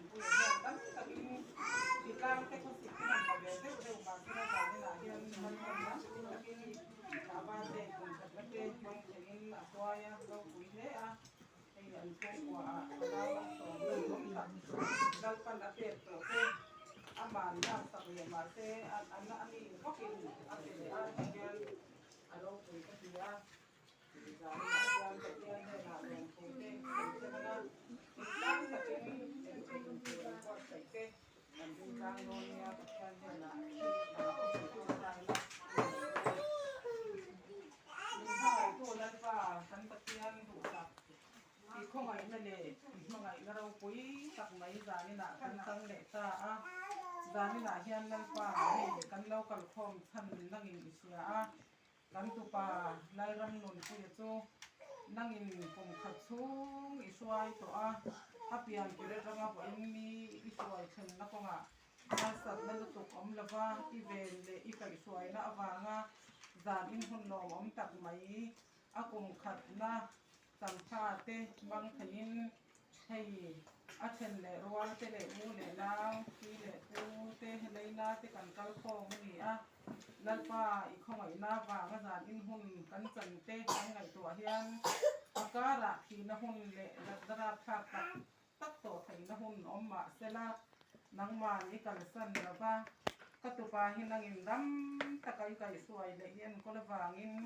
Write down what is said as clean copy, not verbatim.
Nunpuia hian tam takin hritlang te khawsik te han pa ve deuh deuh mahsela zaninah hian lalpan tam takin Tlahval te kumkhatna te hmang theiin a hruai a, ropui hle a, hei an chhungkua ah palau sawmna awm tak Lalpan a pek tawh te aman laksak leh mahse a ni bawkin a pe leh a ti hian a ropui ka ti a. Zaninah chuan Pathian hnenah lawmthu te kan thlen ang a, tlang takin engkim tur an buatsaih te kan ding tlang dawn nia Pathian hnenah tawngtaina Min hmangaihtu Lalpa kan Pathian duhsak i khawngaihna leh i hmangaihna ropui tak mai zaninah kan chang leh ta a, zaninah hian Lalpa hei kan lo kalkhawm chhan nangin i hria a. Kan tupa Lairam Nunpuia chu nangin kum khat chhung i hruai tawh a, a pian tir atanga vawiin mi i hruai thlenna kawngah harsatna lutuk awm lova i ven leh i kaihhruaina avanga zan inhun lawmawm tak mai a kum khatna Changtha te hmang theiin hei a then leh rual te leh u leh nau, pi leh pu te leina te kan kal khawm a ni a. Lalpa i khawngaihna avanga zan in hun kan chan te kan ngaihtuah hian a karah thihna hun leh natna rapthlak tak tak tawh theihna hun awm mah sela nangman i kalsan lova ka tupa hi nangin ram taka i kaihhruai leh i enkawl avangin.